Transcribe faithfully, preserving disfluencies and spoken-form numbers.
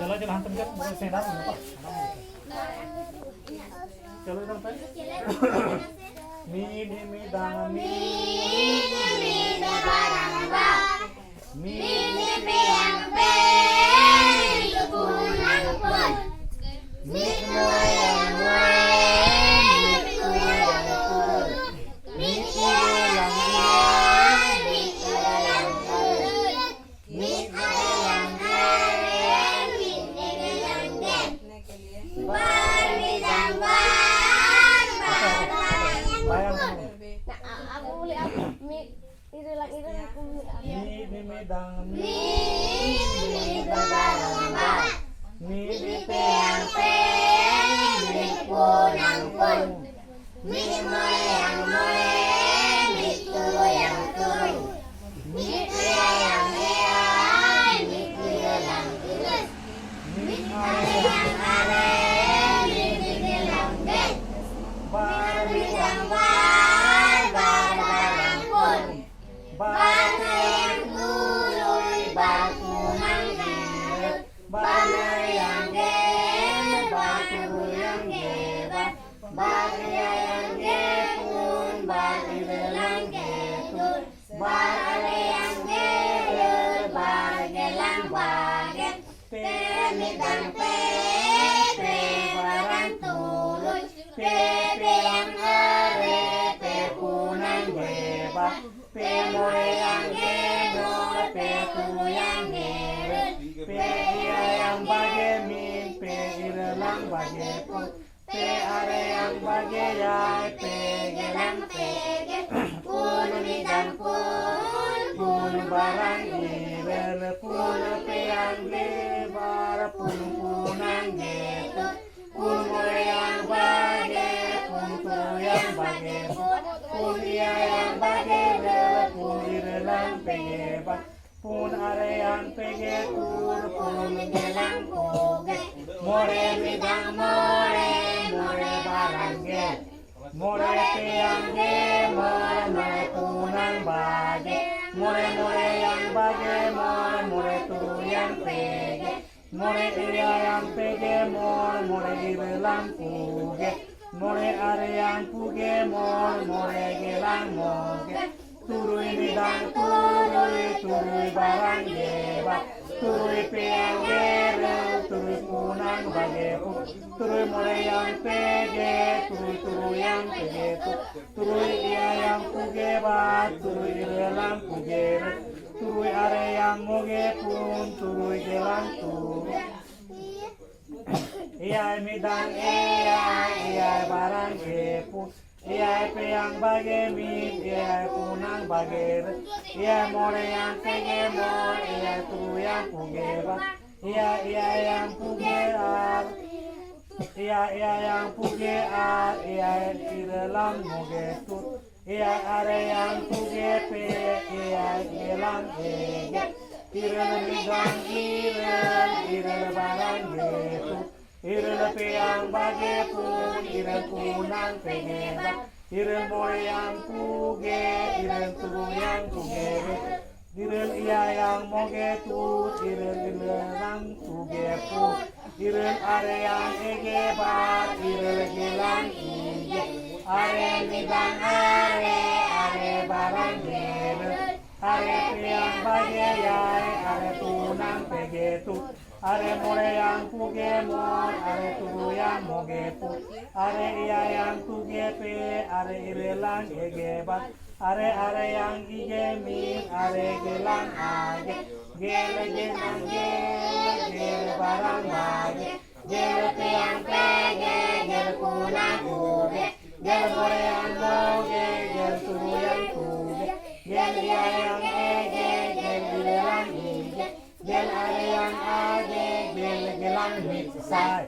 ᱪᱚᱞᱚ ᱪᱚᱞᱚ ᱦᱟᱱᱛᱮ ᱢᱩᱪᱟᱹᱫ ᱥᱮᱱᱟ᱾ ᱪᱚᱞᱚ ᱤᱫᱤ ᱯᱮ᱾ ᱢᱤᱫ ᱢᱤᱫ ᱫᱟᱝ ᱢᱤᱫ᱾ ᱢᱤᱫ ᱯᱮᱭᱟᱝ ᱯᱮ, ᱢᱤᱫ ᱯᱩᱱᱟᱝ ᱯᱩᱱ, ᱢᱤᱫ ᱢᱚᱬᱮᱭᱟᱝ ᱢᱚᱬᱮ, ᱢᱤᱫ ᱛᱩᱨᱩᱭᱟᱝ ᱛᱩᱨᱩᱭ, ᱢᱤᱫ ᱤᱨᱟᱹᱞᱟᱝ ᱤᱨᱟᱹᱞ, ᱢᱤᱫ ᱤᱨᱟᱹᱞᱟᱝ ᱤᱨᱟᱹᱞ, ᱢᱤᱫ ᱟᱨᱮᱭᱟᱝ ᱟᱨᱮ, ᱢᱤᱫ ᱜᱮᱞᱟᱝ ᱜᱮᱞ, ᱵᱟᱨ ᱢᱤᱫᱟᱝ ᱵᱟᱨ, ᱵᱟᱨ ᱵᱟᱨᱟᱝ ᱯᱩᱱ᱾ ᱟᱵᱚ ᱵᱚᱞᱮ ᱟᱵᱚ ᱢᱤᱫ ᱤᱨᱟᱹᱞᱟᱝ ᱤᱨᱟᱹᱞ ᱠᱚ ᱢᱮᱱᱟᱜᱼᱟ᱾ ᱢᱤᱫ ᱢᱤᱢᱤᱫᱟᱝ ᱢᱤᱫ, ᱢᱤᱫ ᱵᱟᱵᱟᱨᱟᱝ ᱵᱟᱨ, ᱢᱤᱫ ᱯᱮᱭᱟᱝ ᱯᱮ, ᱢᱤᱫ ᱯᱩᱱᱟᱝ ᱯᱩᱱ, ᱢᱤᱫ ᱢᱚᱬᱮᱭᱟᱝ ᱢᱚᱬᱮ, ᱢᱤᱫ ᱛᱩᱨᱩᱭᱟᱝ ᱛᱩᱨᱩᱭ, ᱢᱤᱫ ᱮᱭᱟᱭᱟᱝ ᱮᱭᱟᱭ, ᱢᱤᱫ ᱤᱨᱟᱹᱞᱟᱝ ᱤᱨᱟᱹᱞ, ᱢᱤᱫ ᱟᱨᱮᱭᱟᱝ ᱟᱨᱮ, ᱢᱤᱫ ᱜᱮᱞᱟᱝ ᱜᱮᱞ, ᱵᱟᱨ ᱢᱤᱫᱟᱝ ᱵᱟᱨ, ᱵᱟᱨ ᱵᱟᱨᱟᱝ ᱯᱩᱱ, ᱵᱟᱨ ᱯᱮᱭᱟᱝ ᱛᱩᱨᱩᱭ, ᱵᱟᱨ ᱯᱩᱱᱟᱝ ᱤᱨᱟᱹᱞ, ᱵᱟᱨ ᱢᱚᱬᱮᱭᱟᱝ ᱜᱮᱞ, ᱵᱟᱨ ᱛᱩᱨᱩᱭᱟᱝ ᱜᱮᱞᱵᱟᱨ, ᱵᱟᱨ ᱮᱭᱟᱭᱟᱝ ᱜᱮᱞ ᱯᱩᱱ, ᱵᱟᱨ ᱤᱨᱟᱹᱞᱟᱝ ᱜᱮᱞ ᱛᱩᱨᱩᱭ, ᱵᱟᱨ ᱟᱨᱮᱭᱟᱝ ᱜᱮᱞ ᱤᱨᱟᱹᱞ, ᱵᱟᱨ ᱜᱮᱞᱟᱝ ᱵᱟᱜᱮ, ᱯᱮ ᱢᱤᱫᱟᱝ ᱯᱮ, ᱯᱮ ᱵᱟᱨᱟᱝ ᱛᱩᱨᱩᱭ, ᱯᱮ ᱯᱮᱭᱟᱝ ᱟᱨᱮ, ᱯᱮ ᱯᱩᱱᱟᱝ ᱜᱮᱞᱵᱟᱨ, ᱯᱮ ᱢᱚᱬᱮᱭᱟᱝ ᱜᱮᱞ ᱢᱚᱬᱮ, ᱯᱮ ᱛᱩᱨᱩᱭᱟᱝ ᱜᱮᱞ ᱤᱨᱟᱹᱞ, ᱯᱮ ᱮᱭᱟᱭᱟᱝ ᱵᱟᱜᱮ ᱢᱤᱫ, ᱯᱮ ᱤᱨᱟᱹᱞᱟᱝ ᱵᱟᱜᱮ ᱯᱩᱱ, ᱯᱮ ᱟᱨᱮᱭᱟᱝ ᱵᱟᱜᱮ ᱮᱭᱟᱭ, ᱯᱮ ᱜᱮᱞᱟᱝ ᱯᱮ ᱜᱮᱞ, ᱯᱩᱱ ᱢᱤᱫᱟᱝ ᱯᱩᱱ, ᱯᱩᱱ ᱵᱟᱨᱟᱝ ᱤᱨᱟᱹᱞ, ᱯᱩᱱ ᱯᱮᱭᱟᱝ ᱜᱮᱞᱵᱟᱨ, ᱯᱩᱱ ᱯᱩᱱᱟᱝ ᱜᱮᱞ ᱛᱩᱨᱩᱭ, ᱯᱩᱱ ᱢᱚᱬᱮᱭᱟᱝ ᱵᱟᱜᱮ, ᱯᱩᱱ ᱛᱩᱨᱩᱭᱟᱝ ᱵᱟᱜᱮ ᱯᱩᱱ, ᱯᱩᱱ ᱮᱭᱟᱭᱟᱝ ᱵᱟᱜᱮ ᱤᱨᱟᱹᱞ, ᱯᱩᱱ ᱤᱨᱟᱹᱞᱟᱝ ᱯᱮ ᱜᱮᱞᱵᱟᱨ, ᱯᱩᱱ ᱟᱨᱮᱭᱟᱝ ᱯᱮ ᱜᱮᱞ ᱛᱩᱨᱩᱭ, ᱯᱩᱱ ᱜᱮᱞᱟᱝ ᱯᱩᱜᱮ, ᱢᱚᱬᱮ ᱢᱤᱫᱟᱝ ᱢᱚᱬᱮ, ᱢᱚᱬᱮ ᱵᱟᱨᱟᱝ ᱜᱮᱞ, ᱢᱚᱬᱮ ᱯᱮᱭᱟᱝ ᱜᱮᱞ ᱢᱚᱬᱮ, ᱢᱚᱬᱮ ᱯᱩᱱᱟᱝ ᱵᱟᱜᱮ, ᱢᱚᱬᱮ ᱢᱚᱬᱮᱭᱟᱝ ᱵᱟᱜᱮ ᱢᱚᱬᱮ, ᱢᱚᱬᱮ ᱛᱩᱨᱩᱭᱟᱝ ᱯᱮ ᱜᱮᱞ, ᱢᱚᱬᱮ ᱮᱭᱟᱭᱟᱝ ᱯᱮᱜᱮ ᱢᱚᱬ, ᱢᱚᱬᱮ ᱤᱨᱟᱹᱞᱟᱝ ᱯᱩᱜᱮ, ᱢᱚᱬᱮ ᱟᱨᱮᱭᱟᱝ ᱯᱩᱜᱮ ᱢᱚᱬ, ᱢᱚᱬᱮ ᱜᱮᱞᱟᱝ ᱢᱚᱜᱮ, ᱛᱩᱨᱩᱭ ᱢᱤᱫᱟᱝ ᱛᱩᱨᱩᱭ, ᱛᱩᱨᱩᱭ ᱵᱟᱨᱟᱝ ᱜᱮᱵᱟᱨ, ᱛᱩᱨᱩᱭ ᱯᱮᱭᱟᱝ ᱜᱮᱨᱟᱹᱞ, ᱛᱩᱨᱩᱭ ᱯᱩᱱᱟᱝ ᱵᱟᱜᱮ ᱯᱩᱱ, ᱛᱩᱨᱩᱭ ᱢᱚᱬᱮᱭᱟᱝ ᱯᱮᱜᱮ, ᱛᱩᱨᱩᱭ ᱛᱩᱨᱩᱭᱟᱝ ᱯᱮᱜᱮ ᱛᱩᱨᱩᱭ, ᱛᱩᱨᱩᱭ ᱮᱭᱟᱭᱟᱝ ᱯᱩᱜᱮ ᱵᱟᱨ, ᱛᱩᱨᱩᱭ ᱤᱨᱟᱹᱞᱟᱝ ᱯᱩᱜᱮ ᱨᱮ, ᱛᱩᱨᱩᱭ ᱟᱨᱮᱭᱟᱝ ᱢᱚᱜᱮ ᱯᱩᱱ, ᱛᱩᱨᱩᱭ ᱜᱮᱞᱟᱝ ᱛᱩᱨᱩᱭ᱾ ᱮᱭᱟᱭ ᱢᱤᱫᱟᱝ ᱮᱭᱟᱭ, ᱮᱭᱟᱭ ᱵᱟᱨᱟᱝ ᱜᱮ ᱯᱩᱱ, ᱮᱭᱟᱭ ᱯᱮᱭᱟᱝ ᱵᱟᱜᱮ ᱢᱤᱫ, ᱮᱭᱟᱭ ᱯᱩᱱᱟᱝ ᱵᱟᱜᱮ ᱨᱮ, ᱮᱭᱟᱭ ᱢᱚᱬᱮᱭᱟᱝ ᱯᱮᱜᱮ ᱢᱚᱬ, ᱮᱭᱟᱭ ᱛᱩᱨᱩᱭᱟᱝ ᱯᱩᱜᱮ ᱵᱟᱨ, ᱮᱭᱟᱭ ᱮᱭᱟᱭᱟᱝ ᱯᱩᱜᱮ ᱟᱨ, ᱮᱭᱟᱭ ᱮᱭᱟᱭᱟᱝ ᱯᱩᱜᱮ ᱟᱨ, ᱮᱭᱟᱭ ᱤᱨᱟᱹᱞᱟᱝ ᱢᱚᱜᱮ ᱛᱩᱨᱩᱭ, ᱮᱭᱟᱭ ᱟᱨᱮᱭᱟᱝ ᱯᱩᱜᱮ ᱯᱮ, ᱮᱭᱟᱭ ᱜᱮᱞᱟᱝ ᱮᱜᱮ, ᱤᱨᱟᱹᱞ ᱢᱤᱫᱟᱝ ᱤᱨᱟᱹᱞ, ᱤᱨᱟᱹᱞ ᱵᱟᱨᱟᱝ ᱜᱮ ᱛᱩᱨᱩᱭ, ᱤᱨᱟᱹᱞ ᱯᱮᱭᱟᱝ ᱵᱟᱜᱮ ᱯᱩᱱ, ᱤᱨᱟᱹᱞ ᱯᱩᱱᱟᱝ ᱯᱮᱜᱮ ᱵᱟᱨ, ᱤᱨᱟᱹᱞ ᱢᱚᱬᱮᱭᱟᱝ ᱯᱩᱜᱮ, ᱤᱨᱟᱹᱞ ᱛᱩᱨᱩᱭᱟᱝ ᱯᱩᱜᱮ ᱨᱮ, ᱤᱨᱟᱹᱞ ᱮᱭᱟᱭᱟᱝ ᱢᱚᱜᱮ ᱛᱩᱨᱩᱭ, ᱤᱨᱟᱹᱞ ᱤᱨᱟᱹᱞᱟᱝ ᱯᱩᱜᱮ ᱯᱩᱱ, ᱤᱨᱟᱹᱞ ᱟᱨᱮᱭᱟᱝ ᱮᱜᱮ ᱵᱟᱨ, ᱤᱨᱟᱹᱞ ᱜᱮᱞᱟᱝ ᱤᱜᱮ, ᱟᱨᱮ ᱢᱤᱫᱟᱝ ᱟᱨᱮ, ᱟᱨᱮ ᱵᱟᱨᱟᱝ ᱜᱮᱞ, ᱟᱨᱮ ᱯᱮᱭᱟᱝ ᱵᱟᱜᱮ ᱮᱭᱟᱭ, ᱟᱨᱮ ᱯᱩᱱᱟᱝ ᱯᱮᱜᱮ ᱛᱩᱨᱩᱭ, ᱟᱨᱮ ᱢᱚᱬᱮᱭᱟᱝ ᱯᱩᱜᱮ ᱢᱚᱬ, ᱟᱨᱮ ᱛᱩᱨᱩᱭᱟᱝ ᱢᱚᱜᱮ ᱯᱩᱱ, ᱟᱨᱮ ᱮᱭᱟᱭᱟᱝ ᱯᱩᱜᱮ ᱯᱮ, ᱟᱨᱮ ᱤᱨᱟᱹᱞᱟᱝ ᱮᱜᱮ ᱵᱟᱨ, ᱟᱨᱮ ᱟᱨᱮᱭᱟᱝ ᱤᱜᱮ ᱢᱤᱫ, ᱟᱨᱮ ᱜᱮᱞᱟᱝ ᱟᱜᱮ, ᱜᱮᱞ ᱜᱮᱞᱟᱝ ᱜᱮᱞ, ᱜᱮᱞ ᱵᱟᱨᱟᱝ ᱵᱟᱜᱮ, ᱜᱮᱞ ᱯᱮᱭᱟᱝ ᱯᱮᱜᱮ, ᱜᱮᱞ ᱯᱩᱱᱟᱝ ᱯᱩᱜᱮ, ᱜᱮᱞ ᱢᱚᱬᱮᱭᱟᱝ ᱢᱚᱜᱮ, ᱜᱮᱞ ᱛᱩᱨᱩᱭᱟᱝ ᱯᱩᱜᱮ, ᱜᱮᱞ ᱮᱭᱟᱭᱟᱝ ᱮᱜᱮ, ᱜᱮᱞ ᱤᱨᱟᱹᱞᱟᱝ ᱤᱜᱮ, ᱜᱮᱞ ᱟᱨᱮᱭᱟᱝ ᱟᱜᱮ, ᱜᱮᱞ ᱜᱮᱞᱟᱝ ᱢᱤᱫ ᱥᱟᱭ᱾